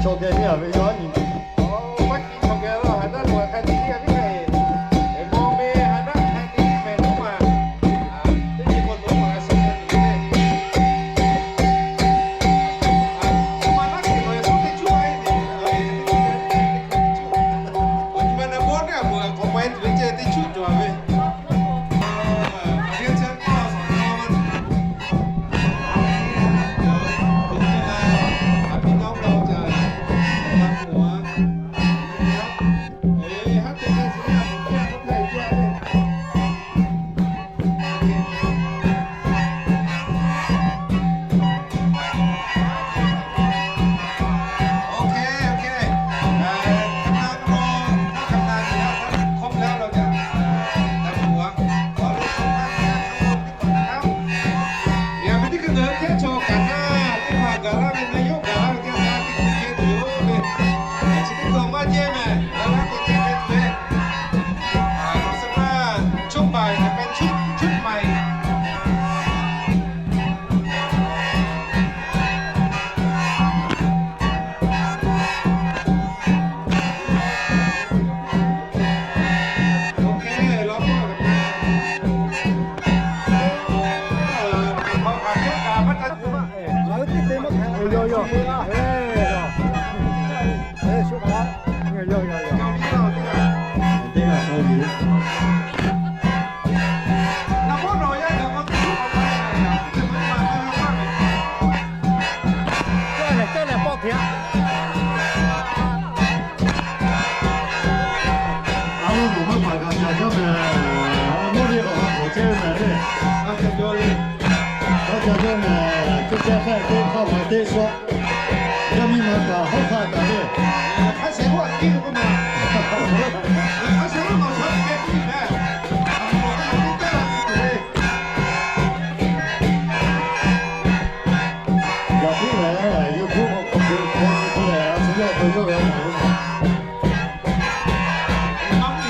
Chaw geh teˇ g'aˇ ve yawˇ nyi, maˇ kiˇ chaw geh lo haꞈ naˉ lo hk'a tiꞈ teˇ g'aˇ teˇ hk'e, mawˬ ve haꞈ naˉ hk'a tiꞈ mehˍ lo ma, teˇ nyi k'o lo ma shu le. Awˬ nyi ma naˉ hk'e lo yaꞈ suˉ teˇ cuˇ a e, awˬ nyi ma na mawˇ teˇ g'aˇ mawˬ a k'awꞈ ma e tuˬ ve ceh teˇ cuˇ cawˬ ve. Yaꞈ ve teˇ hkui ngaˬ hui teˇ chaw kaꞈ naˇ teˇ hpaˍ gaˬ laˇ ve, na yawˇ gaˬ laˇ ve teˇ g'aˇ teˇ hkui ceh tuˬ yoˬ ve. Chi teˇ hkui maˇ jehˇ mehˍ, a laˇ k'o te ve tuˬ ve. Awˬ suhˍ ma, ช่วงบ่าย hk'e ช่วง ช่วงบ่าย. A lo nawˬ maˇ paˍ kaꞈ ca jaˇ mehˍ. Mawˇ ve awˬ ha k'awꞈ chehˇ ve mehˍ le. Ca jaˇ mehˍ. Teˇ chehˇ hk'e teˇ hk'aˇ ma teˇ shawˆ. Yaˇ miˇ ma kaꞈ hawˉ hk'aˇ taˍ ve. Yaꞈ puiˉ lehˬ, YouTube hk'aw k'awꞈ hk'e k'oˆ leh, a shu yawˇ awˬ to yawˇ ve a ma ve. Nawˬ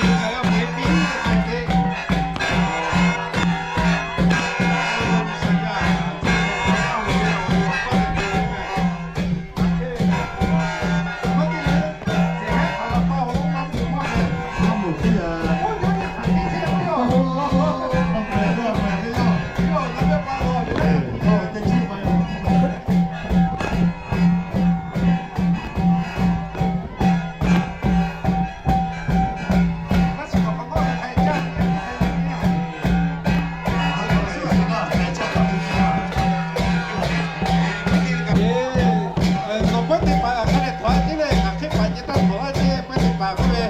pawehˇ teˇ hpaˍ hk'a dehꞈ htaꞈ a ciˉ leh, hk'aˬ hk'e paˍ ce taˇ htaꞈ a ciˉ, pawehˇ teˇ hpaˍ k'oˆ ve,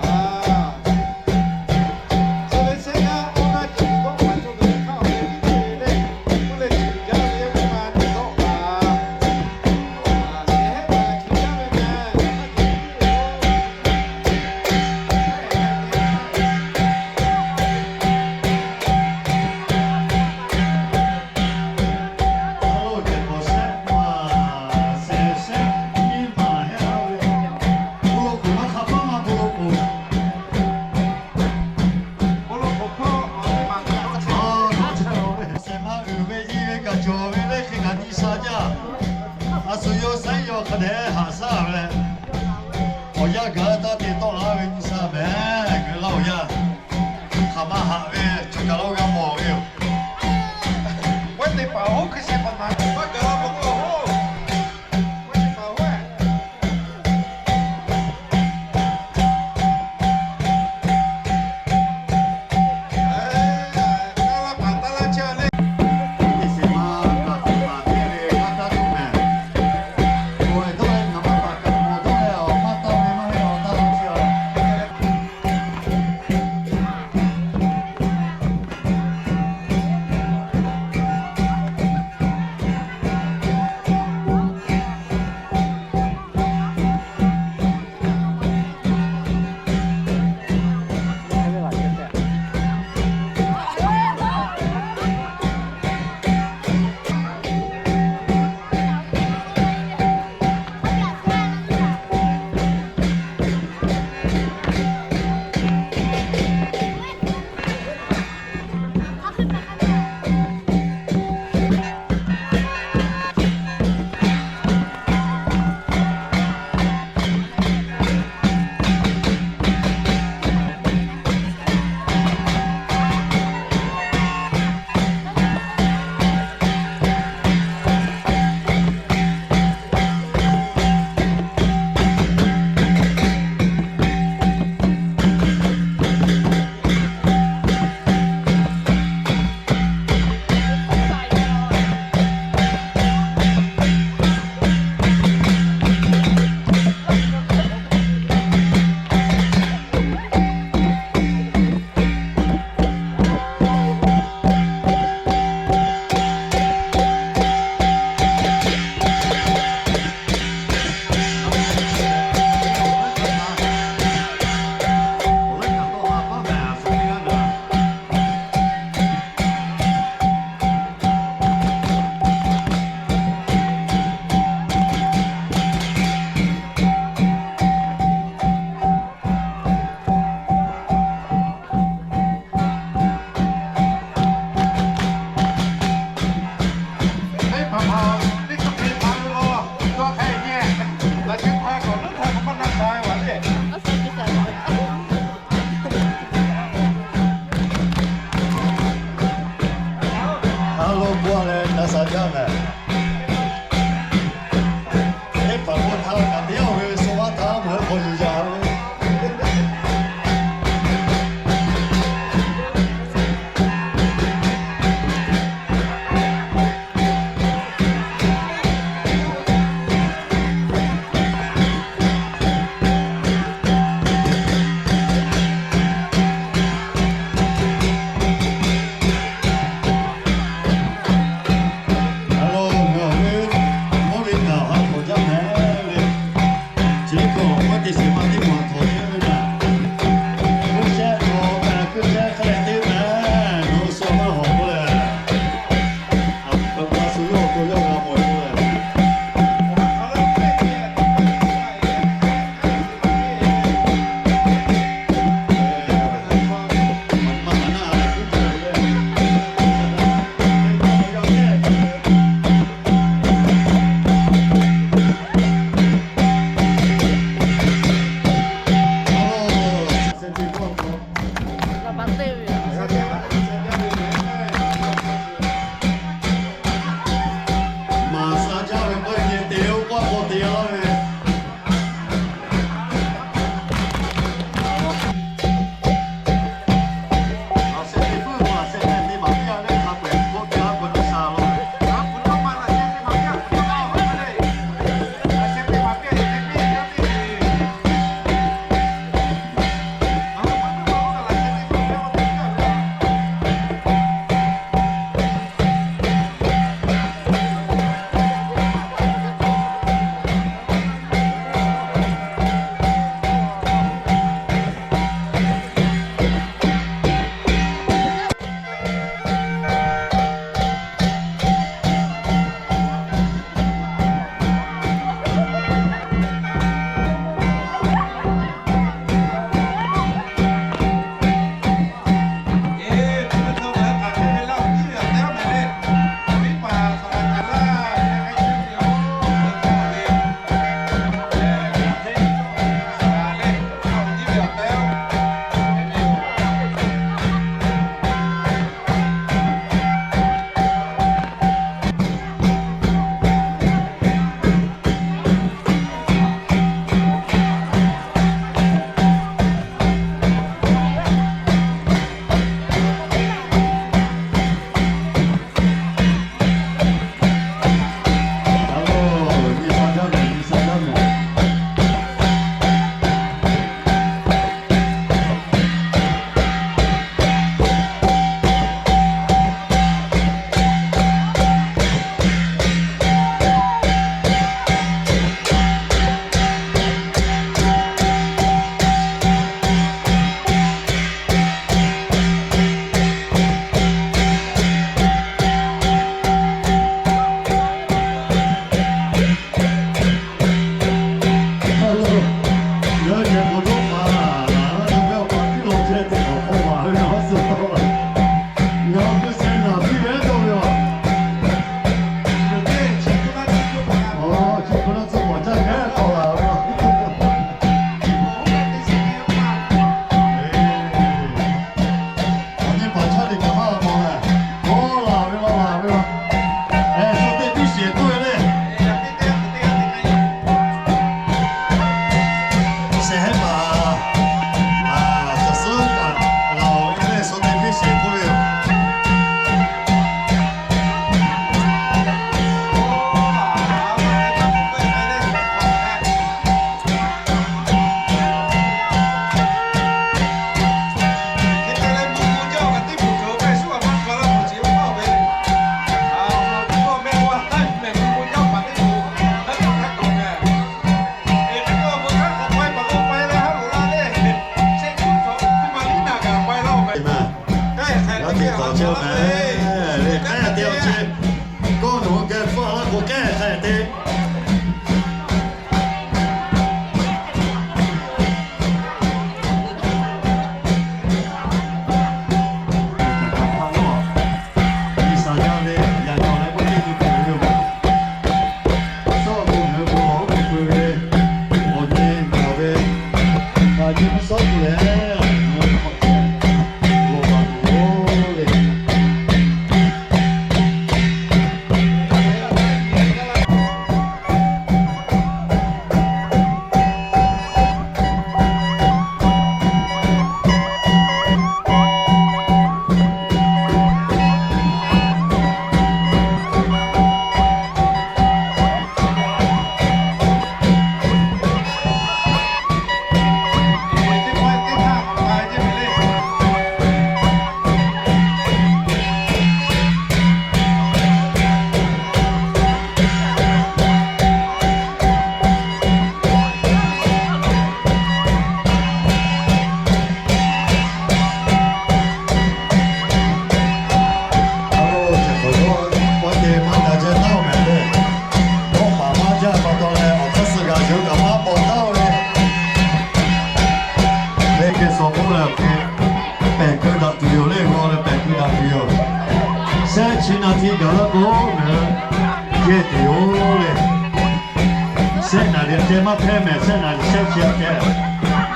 a, chi ve shehˆ g'aˇ awˇ g'aˇ ceuˬ dawˇ hk'a cawˬ ve hk'a awˬ hk'e ve le, k'oˆ leh ceuˬ jaˇ ve k'oˆ ma teˇ dawˇ hpaˍ, a, shehˆ hehˉ hpaˍ ceuˬ jaˇ ve mehˍ. Sehꞈ ma uiˍ ve nyi ve kaꞈ cawˬ ve le hk'e kaꞈ nyi sha jaˇ. A shu yawˇ saiˉ yawˇ hk'a dehꞈ haꞈ shaˉ ve leh, awˬ yanˇ gaˬ taˇ te tawˆ laˇ ve nyi sha mehˍ. Ngaˬ hui laˇ awˬ yanˇ hk'aˬ ma haꞈ ve cawˬ kaˬ lo g'a mawˬ ve yoˬ. Pawehˇ teˇ hpaˍ oˇ hk'e shehˍ hpaˍ htaꞈ maˇ gaˬ la mawˬ k'o, pawehˇ teˇ hpaˍ oˇ Gaˬ laˇ k'o, ngaˬ hui yehˇ tuˬ yoˬ le. Shehˆ naˍ riˍ ceh maˇ hpehˇ mehˍ, shehˆ naˍ riˍ shehˆ chi a ceh.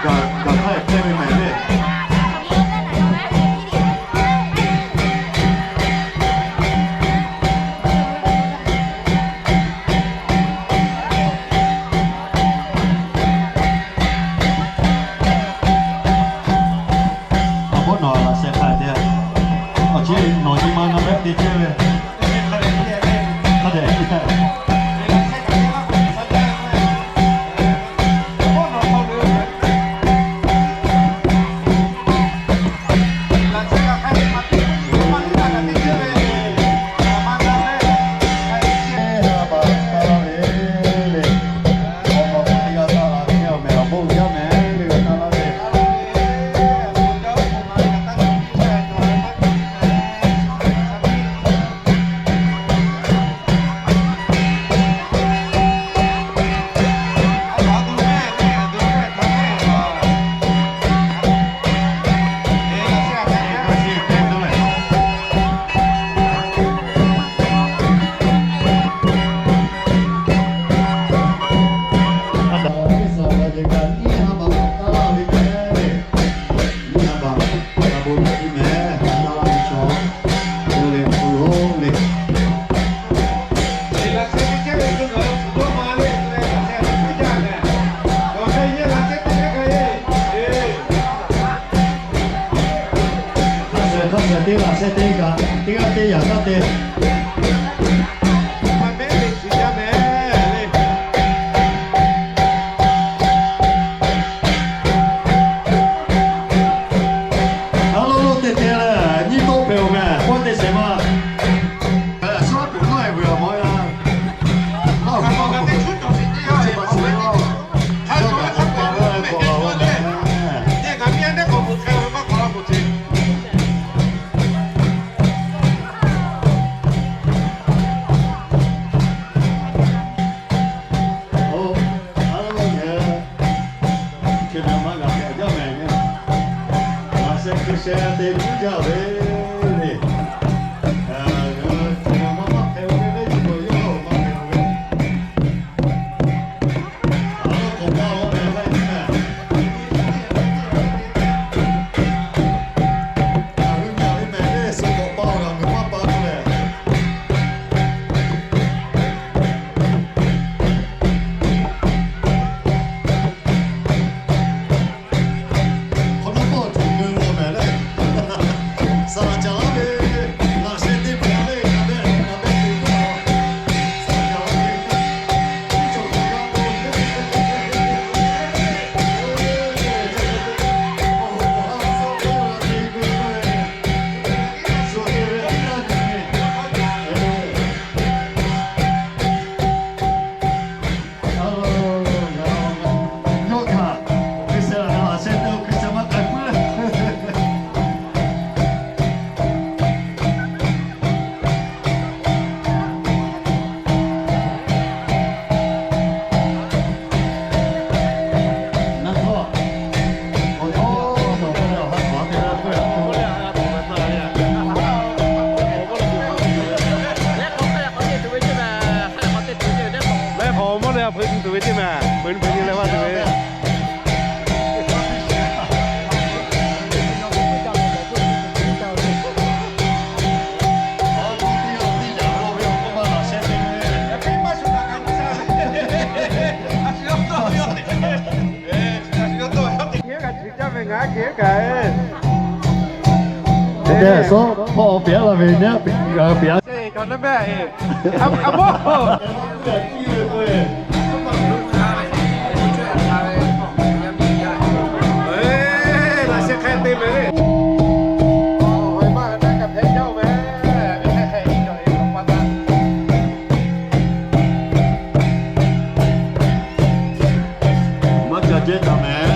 Gaˬ, gaˬ hk'aˇ hpehˇ ve mehˍ le. Awˬ hpawˇ nawˬ laꞈ sheh hk'a te, awˬ chi nawˬ nyi ma na mehˆ te chehˇ ve. Hk'a dehꞈ Hk'a suhˍ teˇ g'aˇ shehˆ teˇ g'aˇ, teˇ g'aˇ teˇ yanˇ taˇ te. Aˉ lawˉ lawˉ te te leh nyiˇ tawˆ pehˬ-oˬ mehˍ, k'awꞈ te shehˍ ma. Suhˉ kuˬ nawˉ-e vuiˬ a mawˬ yaˇ. Oˇ, a, chi hk'e maˇ g'a hpehꞈ jaˇ mehˍ le. Laꞈ sheh hkui sheh te puiˉ jaˇ ve le. Chi maˇ maˇ hpehꞈ ve le, chi beuꞈ yawˇ maˇ hpehꞈ ve. A, k'awꞈ pa la mehˍ le. Ngaˬ hui ngaˬ ve mehˍ le, suh k'awꞈ pa-oˬ, ngaˬ hui maˇ pa k'oˆ lehˬ. Hk'awꞈ nawˉ pawˆ tuˬ keu la mehˍ le. Saˍ laꞈ caˍ laˇ ve, laꞈ sheh teˇ hpaˍ le, ngaˬ mehˆ, ngaˬ mehˆ te k'o, saˍ laꞈ caˍ laˇ ve, iˉ cawˬ k'awꞈ g'a k'o, Leh hk'awꞈ mawˇ leh a hpui tuˬ ve teˇ mehˍ, peuˬ nyi peuˬ nyi leh maˇ tuˬ ve. Teˇ hk'awꞈ pehꞈ la ve nyi, pehꞈ a. Maˇ ca jehˇ taˍ mehˍ.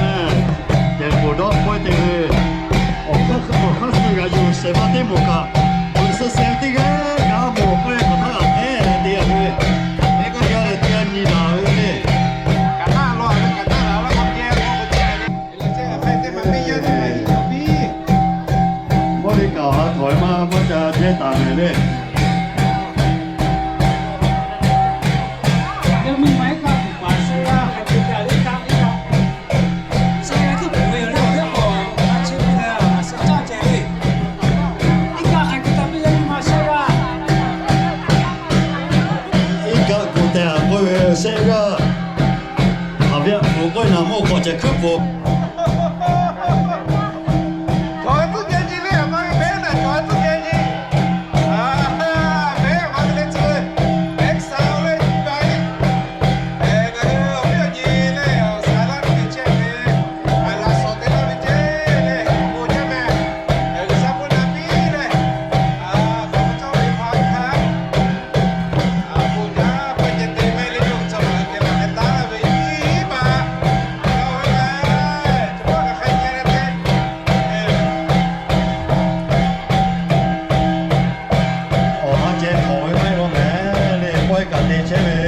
Kehˬ k'oˍ dawˇ hpawehˇ te ve, awˬ hk'aˇ suh g'a yuˬ shehˍ ma teˇ moˍ kaꞈ, suh sheh teˇ g'aˇ g'a mawˬ k'oˆ leh k'awꞈ htaˇ g'a hpehˇ te ve, teˇ g'aˇ leh teˇ g'aˇ nyi daꞈ ve le. Mawˇ le kaꞈ a htoꞈ ma maˇ ca jehˇ taˍ mehˍ le. K'oˆ k'o, naˬ mawˇ hk'awꞈ ceh hkuiˉ pfuhˍ. Awˬ ha ceh hk'awꞈ ve maˇ heˆ law mehˍ le, pawehˇ kaꞈ te chehˇ ve.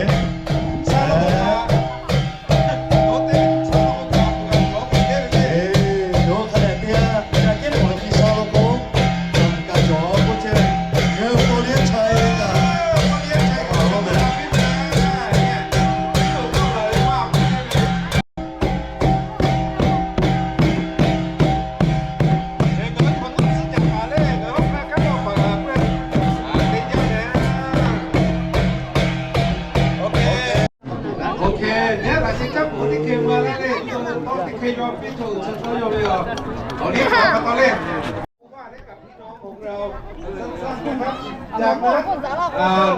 Eˬ, yawˇ hk'a dehꞈ te a, yaꞈ kehˉ nawˬ G'uiˬsha law k'o, kaꞈ cawˬ k'oˆ chehˇ ve. Ngaˬ hui k'aw liˇ cha e kaꞈ, k'aw liˇ cha e kaꞈ law mehˍ. Hk'aˬ hk'aˬ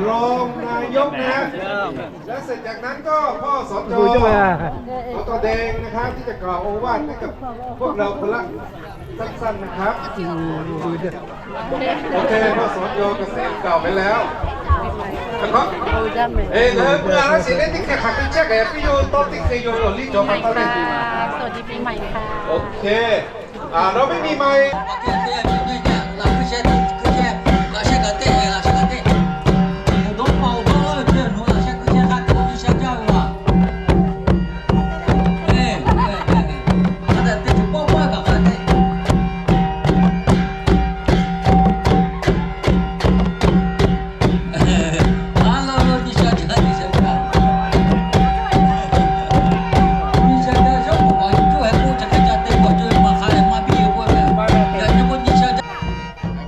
รองนายก นะฮะ แล้วเสร็จจากนั้นก็พ่อสจ สจ แดงนะครับ ที่จะกล่าวโอวาทให้กับพวกเราคนละสั้นๆนะครับ โอเค พ่อสจ เกษมกล่าวไปแล้วนะครับ เอ้ย เออ เมื่อราศีนี้ที่แขกขัดที่แจ้งแอบพี่โยต้นที่เคยโยนหล่นรีบจบมาตอนนี้ สวัสดีปีใหม่ค่ะ โอเค อ่า เราไม่มีไมค์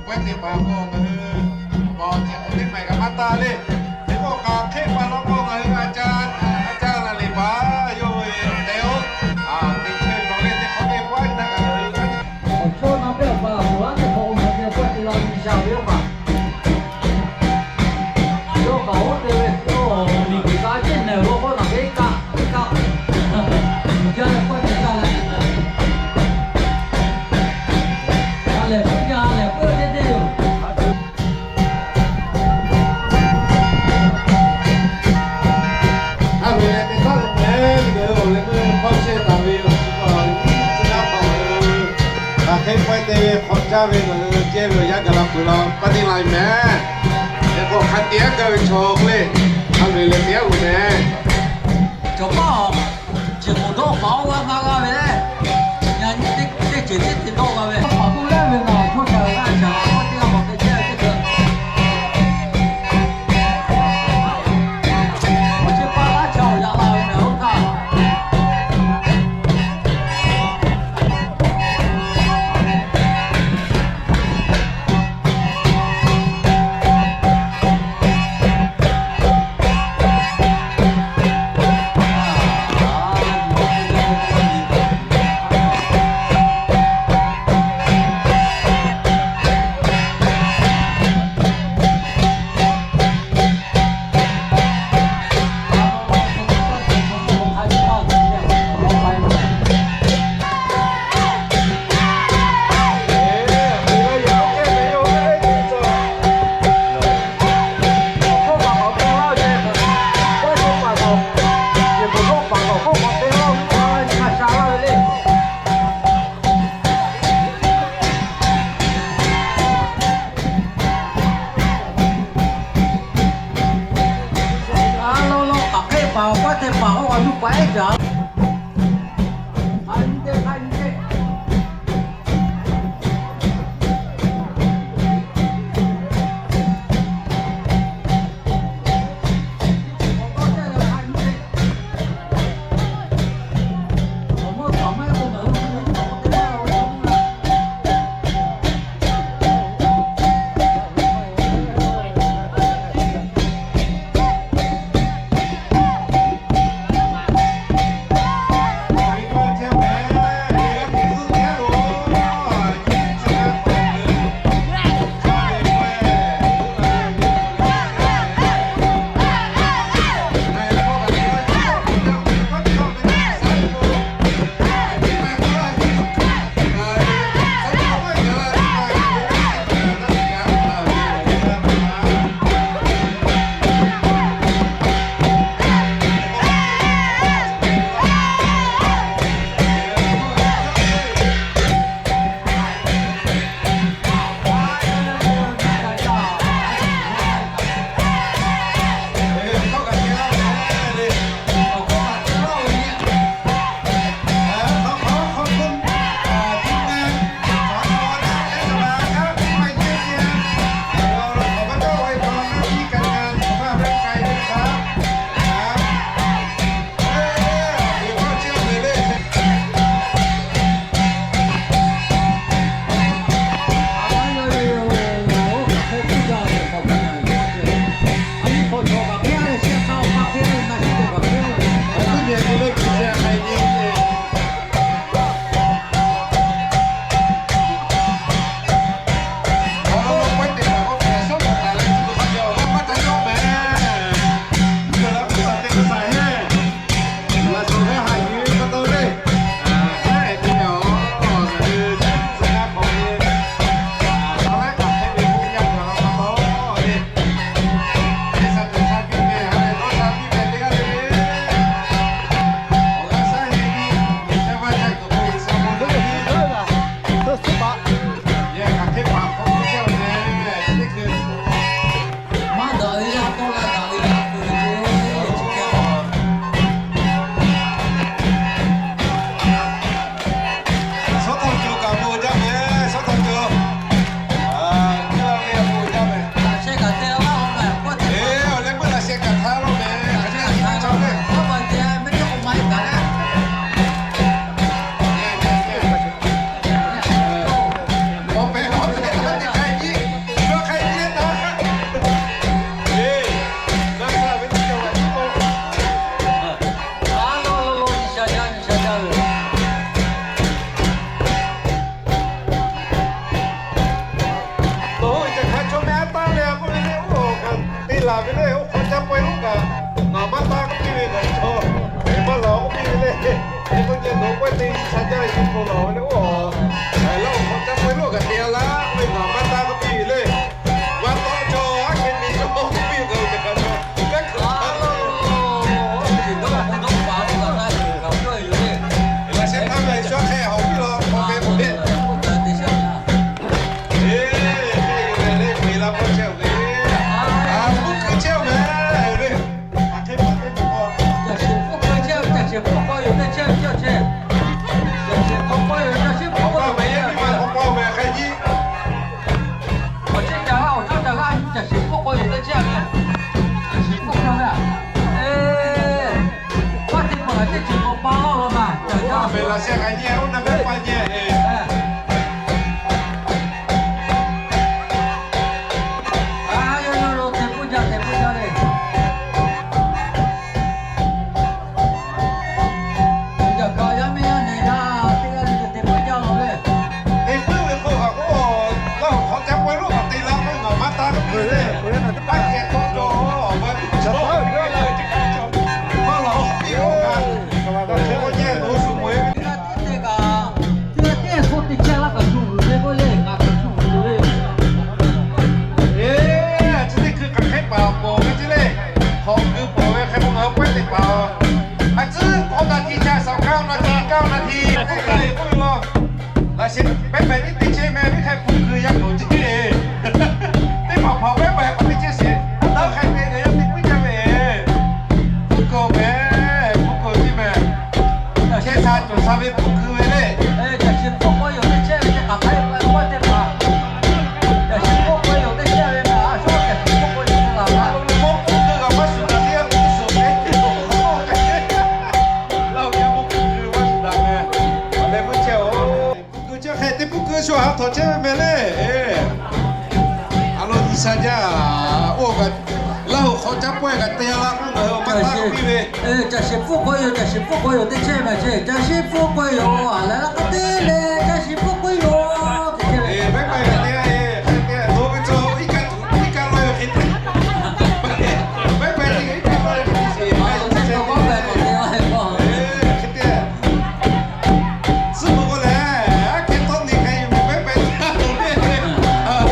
Pawehˇ te pa k'o ngaˬ hui awˬ pa teˇ hk'awꞈ teˇ maˬ kaꞈ maˇ taˇ le. Teˇ pawˆ kaꞈ hk'e pa law k'o ngaˬ hui อาจารย์ อาจารย์ laˬ le pa, yawˇ ve te oˬ, teˇ chehˇ ve nawˬ le teˇ hk'awꞈ teˇ pawehˇ na kaꞈ ngaˬ hui awˬ chawˇ na pehˇ awˬ pa awˬ laˉ teˇ hk'awꞈ o ngaˬ hui pawehˇ te la G'uiˬsha ve yoˬ paˍ. Yawˇ kaꞈ oˇ te ve, yawˇ miˬguiˬ ka ceˇ nehˬ lo k'o naˬ ve kaˆ kaˆ, jaˇ ve pawehˇ te kaˆ leh, ha lehˬ pawehˇ jaˇ lehˬ pawehˇ teˇ teˇ yoˬ. A ve leh teˇ htaˇ lo meh ve awˬ leh meuˇ hpawˇ chehˇ taˍ ve awˬ chi pa awˬ liˇ chi g'aˇ pa awˬ leh, hk'aˬ hk'e pawehˇ te ve hk'awꞈ caˇ ve ngaˬ hui ceh ve awˬ yanˇ gaˬ la peuˬ la pa teˇ la meh. Hk'e k'o hk'a tiꞈ gaˇ ve chaw k'o le, a ve leh teˇ g'aˇ lo meh. Cawˬ paˇ, chi k'oˍ dawˇ paˍ oˇ g'aˇ maˇ g'a ve le. Yaꞈ nyi teˇ ceuˬ teˇ te dawˇ g'a ve. Paˍ k'oˆ laˇ ve ngaˬ awˬ hkawˇ ca g'a shaˍ la k'oˆ teˇ g'aˇ k'awꞈ te chehˇ ve teˇ ceuˬ. Awˬ chi pa laˇ ca awˬ yaꞈ la ve meh oˇ htaˇ. Nawˬ hui caˬ hk'a chaw meh a taˇ leh k'oˆ ve le, oˇ kaꞈ te laˬ ve le, oˇ hk'aw caˇ pawehˇ lonˉ kaꞈ, ngaˬ maˇ taˇ k'oˆ piˇ ve kaꞈ chaw, maˇ laˬ k'oˆ piˇ ve le. Hk'e k'o, nyi nawˬ pawehˇ te sha jaˇ ve teˇ hk'aw laˬ ve le, oˇ, Laˇ huˍ hk'aw caˇ pawehˇ lonˉ kaꞈ te a laˇ k'oˆ ve, ngaˬ maˇ taˇ k'oˆ piˇ ve le. Maˇ taw chaw aˉ hk'e te chaw k'oˆ piˇ ve kaꞈ, kaꞈ kaꞈ, laꞈ sheh htaˇ ve shu hk'e hawˬ piˇ law, hk'aw ve k'o le. Eˬ, hk'e yoˬ le, le, peuˬ la pawˇ chehˇ ve, a, hpu kuiˬ chehˇ ve le. Aˬ hk'e pa teˇ pa k'o, caˬ shiˍ hpfuhˆ k'oˆ ve chehˇ, caˬ shiˍ hpfuhˆ k'oˆ yoˬ teˇ chehˇ ve cawˇ chehˇ. Caˬ shiˍ hpfuhˆ k'oˆ yoˬ, caˬ shiˍ hpfuhˆ k'oˆ ve, hk'e nyi ma k'awꞈ k'oˆ ve hk'e nyi. Awˬ chi caˬ g'aˇ awˬ cawˇ caˬ g'aˇ caˬ shiˍ hpfuhˆ k'oˆ yoˬ teˇ chehˇ ve. Caˬ shiˍ hpfuhˆ k'oˆ ve, eˬ, maˇ te pa teˇ ceuˬ k'awꞈ pa laˇ lo ma, caˬ g'aˇ ve laꞈ sheh k'ai nyi, oˇ na ve pa nyi. A, yawˇ yawˇ lo te puiˉ jaˇ, te puiˉ jaˇ le. Yaꞈ hk'aˇ yaˇ miˇ yaˇ nehˬ yaˇ teˇ g'aˇ le te puiˉ jaˇ law le. Te puiˉ ve k'o, a k'o, Laˇ huˍ hk'aw caˇ pawehˇ lonˉ kaꞈ te la k'o, ngaˬ maˇ taˇ k'oˆ piˇ ve le. Maˇ kehˬ tawˆ jaw, maˇ tuˬ chaw, maˇ laˬ piˇ oˇ kaꞈ, hk'e k'o jehˇ to shu mawˬ e ve. Teˇ g'aˇ teˇ g'aˇ teˇ g'aˇ teˇ g'aˇ k'oˆ te chehˇ laˇ kaꞈ shu g'uiˬ ve k'oˆ le, ngaˬ kaꞈ shu g'uiˬ ve. Eˬ, a tcuhˉ teˇ hkui hk'aˬ hk'e paˍ pawˬ ve ceˇ le. Hk'awꞈ g'uiˬ pawˬ ve hk'e k'o ngaˬ hui pawehˇ teˇ hpaˍ. A tcuhˉ k'awꞈ na ti ca shaˍ kaˇ na ti kaˇ na ti k'oˆ k'ai k'oˆ ve law. Laꞈ sheh pehˉ pehˍ tiˉ teˇ chehˇ meh, teˇ hk'e hpu kuiˬ yaˇ k'awꞈ ceˇ. Teˇ hpaˍ hpaˍ pehˉ pehˍ k'awꞈ teˇ chehˇ sheˍ. Nawˬ hk'e te ngaˬ yaˇ teˇ puiˉ jaˇ ve, hpu kuiˬ meh, hpu kuiˬ tiˉ meh. Chehˇ sha cawˬ sha ve hpu kuiˬ ve le. Caˬ shiˍ hpfuhˆ k'oˆ yoˬ teˇ chehˇ ve, teˇ hk'aˬ hk'e k'oˆ teˇ hpaˍ. Caˬ shiˍ hpfuhˆ k'oˆ yoˬ teˇ chehˇ ve, a shu caˬ shiˍ hpfuhˆ k'oˆ yoˬ teˇ hpaˍ. Mawˇ hpu kuiˬ kaꞈ maˇ shuˍ daꞈ teˇ g'aˇ, shu Laˇ huˍ yaˇ mawˇ hpu kuiˬ maˇ shuˍ daꞈ meh. Awˬ leh meuˇ chehˇ-oˬ. Hpu kuiˬ chehˇ hk'e teˇ hpu kuiˬ shu haꞈ htawꞈ chehˇ ve meh le. A lo nyi sha jaˇ. Oˇ kaꞈ Laˇ huˍ hk'aw caˇ pawehˇ kaꞈ te a laˇ k'oˆ ngaˬ hui maˇ taˇ k'oˆ piˇ ve. Caˬ shiˍ hpfuhˆ k'oˆ yoˬ, caˬ shiˍ hpfuhˆ k'oˆ yoˬ teˇ chehˇ meh chehˇ. Caˬ shiˍ hpfuhˆ k'oˆ yoˬ, a leh laˇ k'aˉ te le, caˬ shiˍ hpfuhˆ k'oˆ yoˬ teˇ chehˇ meh. Mehˉ k'ai ve te a, hk'e te a, to ve tcuh iˉ kaˆ, iˉ kaˆ lawˇ ve hk'e te. Mehˉ k'ai ve iˉ kaˆ lawˇ ve hk'e te sheˍ. Hk'e te a. Tcuhˉ kuiˬ k'o lehˬ, aˉ hkeh tawˇ nyi k'ai yoˬ meh, mehˉ k'ai ve aˉ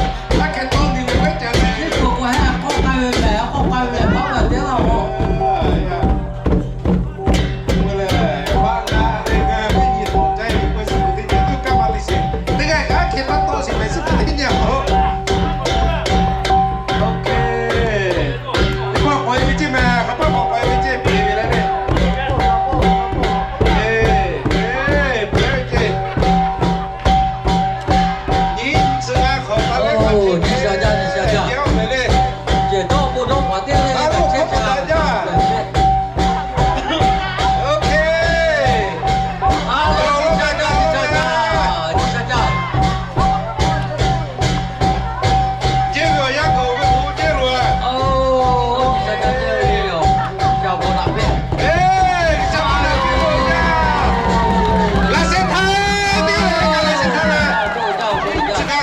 hkeh tawˇ nyi ve mehˉ ca le. Tcuhˉ kuiˬ k'o, a k'oˆ k'ai ve mehˉ, a k'oˆ k'ai ve mehˉ, maˇ g'a te laˇ k'o. K'oˆ lehˬ, maˇ g'a te g'a ve nyi hk'awꞈ caˇ ve k'oˆ suh ve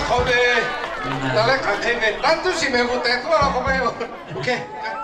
Hk'aw ve, taˇ leh hk'aˬ hk'e ve, taˇ tuˇ shiˍ mehˍ g'uˬ tehꞈ tuˉ la k'o ve yoˬ.